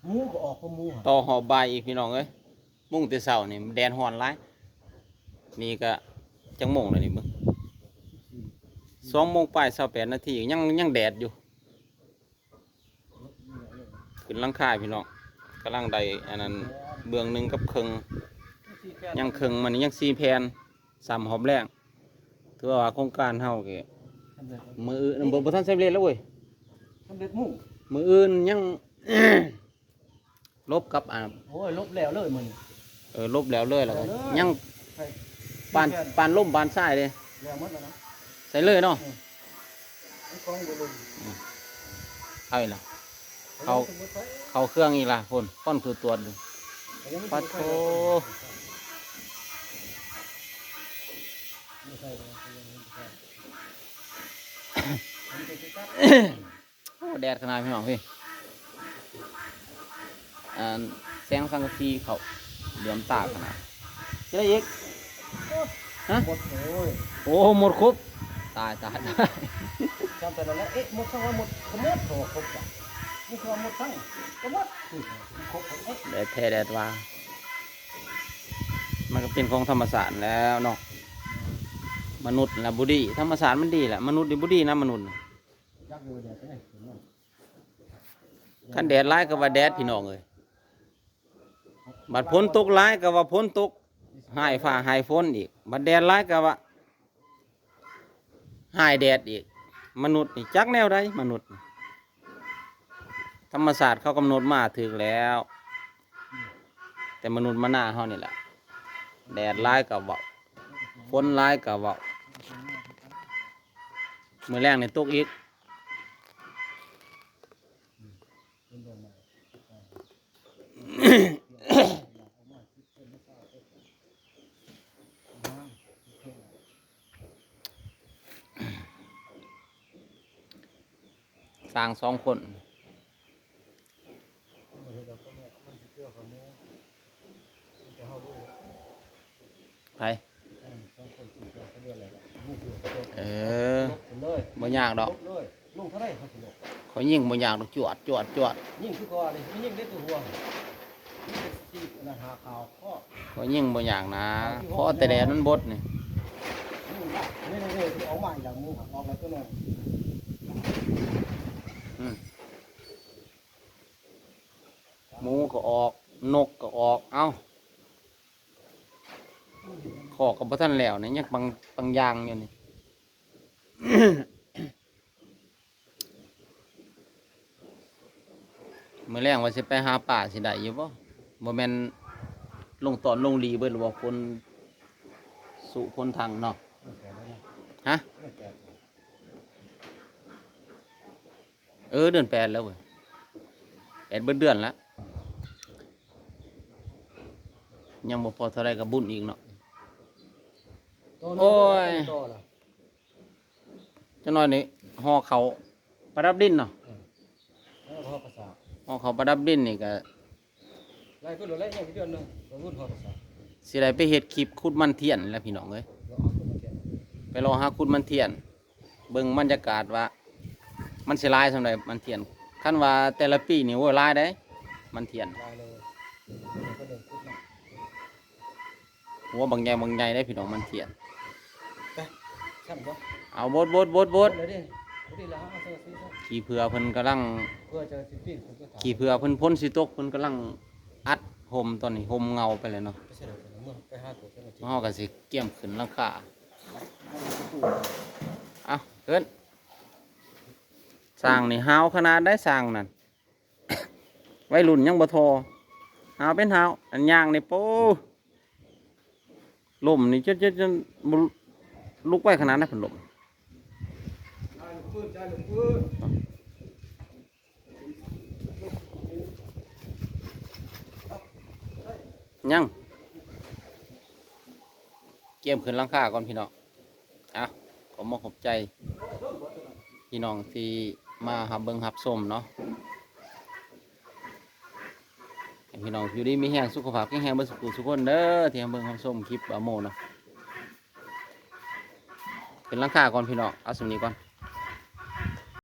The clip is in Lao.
ໝູກໍອອກ ພວກໝູ ຕໍ່ຮອບບ່າຍອີກ ພີ່ນ້ອງເອີຍ. ມຸງແຕ່ເຊົ້ານີ້ແດດຮ້ອນຫຼາຍ. ນີ້ກະຈັກໂມງແລ້ວນີ້ເບິ່ງ? ສອງໂມງປາຍ ຊາວແປດນາທີ ຍັງ ຍັງແດດຢູ່. ຂຶ້ນຫຼັງຄາພີ່ນ້ອງ ກຳລັງໄດ້ອັນນັ້ນເບື້ອງໜຶ່ງກັບເຄິ່ງ ຍັງເຄິ່ງ ມັນຍັງສີ່ແຜ່ນ ຊ້ຳຮອບແລງ. ຖືວ່າໂຄງການເຮົາກະ ສຳເລັດ ມື້ອື່ນ ບໍ່ ບໍ່ທັນສຳເລັດແລ້ວເວີຍ ສຳເລັດມຸງ ມື້ອື່ນຍັງ ລົບກັບ ອ່າ ໂອ້ຍ ລົບແລ້ວເລີຍມື້ນີ້. ເອີ ລົບແລ້ວເລີຍ ແລ້ວກະ ແລ້ວເລີຍ ຍັງ ໃສ່ ປານ ປານລົມປານຊາຍເດ້ ແລ້ວໝົດແລ້ວນະ ໃສ່ເລີຍເນາະ. ອືມ ມັນຂອງບໍ່ລົງ ອືມ ເອົາອີກລະ ເຂົ້າ ເຂົ້າເຄື່ອງອີກລະ ພຸ້ນ ຄວັນຄືຕວດຢູ່ ປາດໂທ. ໂອ້ ແດດຂະໜາດ ພີ່ນ້ອງ ພີ້ ອັນ ແສງສັງກະສີເຂົ້າ ເຫຼືອມຕາຂະໜາດ. ຈະໄດ້ອີກ ຮະ ໝົດເລີຍ. ໂອ້ ໝົດຄົບ ຕາຍ ຕາຍ ຕາຍ. ຈຳໄປແລ້ວ ເອະ ໝົດ ສັງວ່າໝົດ ກໍໝົດ ກໍວ່າຄົບກະ ມີຄຳວ່າໝົດສັງ ກໍໝົດ ຄົບ ເອະ ແດດແທ້ແດດວ່າ ມັນກໍເປັນຂອງທຳມະຊາດແລ້ວເນາະ. ມະນຸດລະບໍ່ດີ ທຳມະຊາດມັນດີແຫຼະ ມະນຸດນີ້ບໍ່ດີນະ ມະນຸດ. ຄັນແດດຫຼາຍກໍວ່າແດດ ພີ່ນ້ອງເອີຍ. ບັດຝົນຕົກຫຼາຍກໍວ່າຝົນຕົກ ຮ້າຍຟ້າຮ້າຍຝົນອີກ. ບັດແດດຫຼາຍກໍວ່າຮ້າຍແດດອີກ. ມະນຸດນີ້ຈັກແນວໃດ ມະນຸດນີ້. ທຳມະຊາດເຂົາກຳນົດມາຖືກແລ້ວ ແຕ່ມະນຸດມະນາເຮົານີ້ແຫຼະ ແດດຫຼາຍກໍເວົ້າ ຝົນຫຼາຍກໍເວົ້າ. ມື້ແລງນີ້ຕົກອີກ. ຊ່າງສອງຄົນ ໃຜ? ເອີ ບໍ່ຍາກດອກ. ຂ້ອຍຍິງບໍ່ຍາກດອກ ຈວດ ຈວດ ຈວດ. ຍິງຄືກໍວ່ານີ້ ຍິງໄດ້ຕົວຫົວ ຊິອັນນັ້ນຫາຂ່າວ. ຂ້ອຍຍິງບໍ່ຍາກນາ ຂໍແຕ່ແດດມັນບົດນີ້. ນີ້ ນີ້ ນີ້ ອອກມາອີກແລ້ວ ໝູອອກແລ້ວຕົວໜຶ່ງ. ອືມ ໝູກໍອອກ ນົກກໍອອກ. ເອົ້າ ຄອກກໍບໍ່ທັນແລ້ວນີ້ ຍັງບາງ ບາງຢ່າງຢູ່ນີ້. ມື້ແລງວ່າຊິໄປຫາປາ ຊິໄດ້ຢູ່ບໍ່? ບໍ່ແມ່ນລົງຕອນລົງຫຼີເບິດແລ້ວບໍ່? ຝົນຊຸຝົນທັງເນາະ. ຮະ? ເອີ ເດືອນແປດແລ້ວເວີຍ ແປດເບິດເດືອນລະ ຍັງບໍ່ພໍເທົ່າໃດກໍບຸນອີກເນາະ. ໂອ້ຍ ຈັກໜ້ອຍນີ້ຫໍ່ເຂົ້າປະດັບດິນເນາະ. ເອີ ຫໍ່ເຂົ້າປະດັບດິນນີ້ກໍ ຫຼາຍຂຶ້ນແລ້ວ ຍັງອີກເດືອນໜຶ່ງກໍວຸ້ນຮອດສາມ ຊິໄດ້ໄປເຮັດຄລິບຂຸດມັນທຽນແລ້ວພີ່ນ້ອງເອີຍ. ເອີ ເອົາຂຶ້ນມາແກະ ໄປເລາະຫາຂຸດມັນທຽນ ເບິ່ງບັນຍາກາດວ່າມັນຊິຫຼາຍສ່ຳໃດມັນທຽນ. ຄັນວ່າແຕ່ລະປີນີ້ ໂອ້ຍ ຫຼາຍເດ້ມັນທຽນ ຫຼາຍເລີຍ. ເຂົາເອີ້ນຂຸດມັນ ຫົວບັກໃຫຍ່ບັກໃຫຍ່ເດ້ພີ່ນ້ອງ ມັນທຽນ. ໄປ ຊ້ຳບໍ່? ເອົາ ບົດ ບົດ ບົດ ບົດ ເອົາເລີຍເດ້ ເອົາເລີຍລະ ເອົາໃສ່ ຂີ້ເຜືອເພິ່ນກຳລັງ ເຜືອຈະຊິປີນຂຶ້ນໄປຖາມ ຂີ້ເຜືອເພິ່ນ ຝົນຊິຕົກ ເພິ່ນກຳລັງອັດຮົ່ມ ຕອນນີ້ຮົ່ມເຫງົາໄປແລ້ວເນາະ. ໄປໃສດອກ ເມືອໄປຫາຕົວເຈົ້າໜ້າທີ່ ເຮົາກໍຊິກຽມຂຶ້ນຫຼັງຄາ. ເອົາ ຂຶ້ນ ຊ່າງນີ້ຫ້າວຂະໜາດໃດ ຊ່າງນັ້ນ. ໄວລຸ້ນຍັງບໍ່ທໍ່ ຫ້າວເປັນຫ້າວ ອັນຍ່າງນີ້ ໂປ້ ລົ້ມນີ້ ຈົນ ຈົນ ຈົນບໍ່ລຸກໄວຂະໜາດນັ້ນ ເພິ່ນລົ້ມ. ຍັງ ກຽມຂຶ້ນຫຼັງຄາກ່ອນພີ່ນ້ອງ. ອ່ະ ຂໍມອບຂອບໃຈພີ່ນ້ອງທີ່ມາຮັບເບິ່ງຮັບຊົມເນາະ. ໃຫ້ພີ່ນ້ອງຢູ່ດີມີແຮງ ສຸຂະພາບແຂງແຮງເບິດສູ່ຜູ້ສູ່ຄົນເດີ ທີ່ຮັບເບິ່ງຮັບຊົມຄລິບບ່າວໂມເນາະ. ຂຶ້ນຫຼັງຄາກ່ອນພີ່ນ້ອງ ເອົາສ່ຳນີ້ກ່ອນ.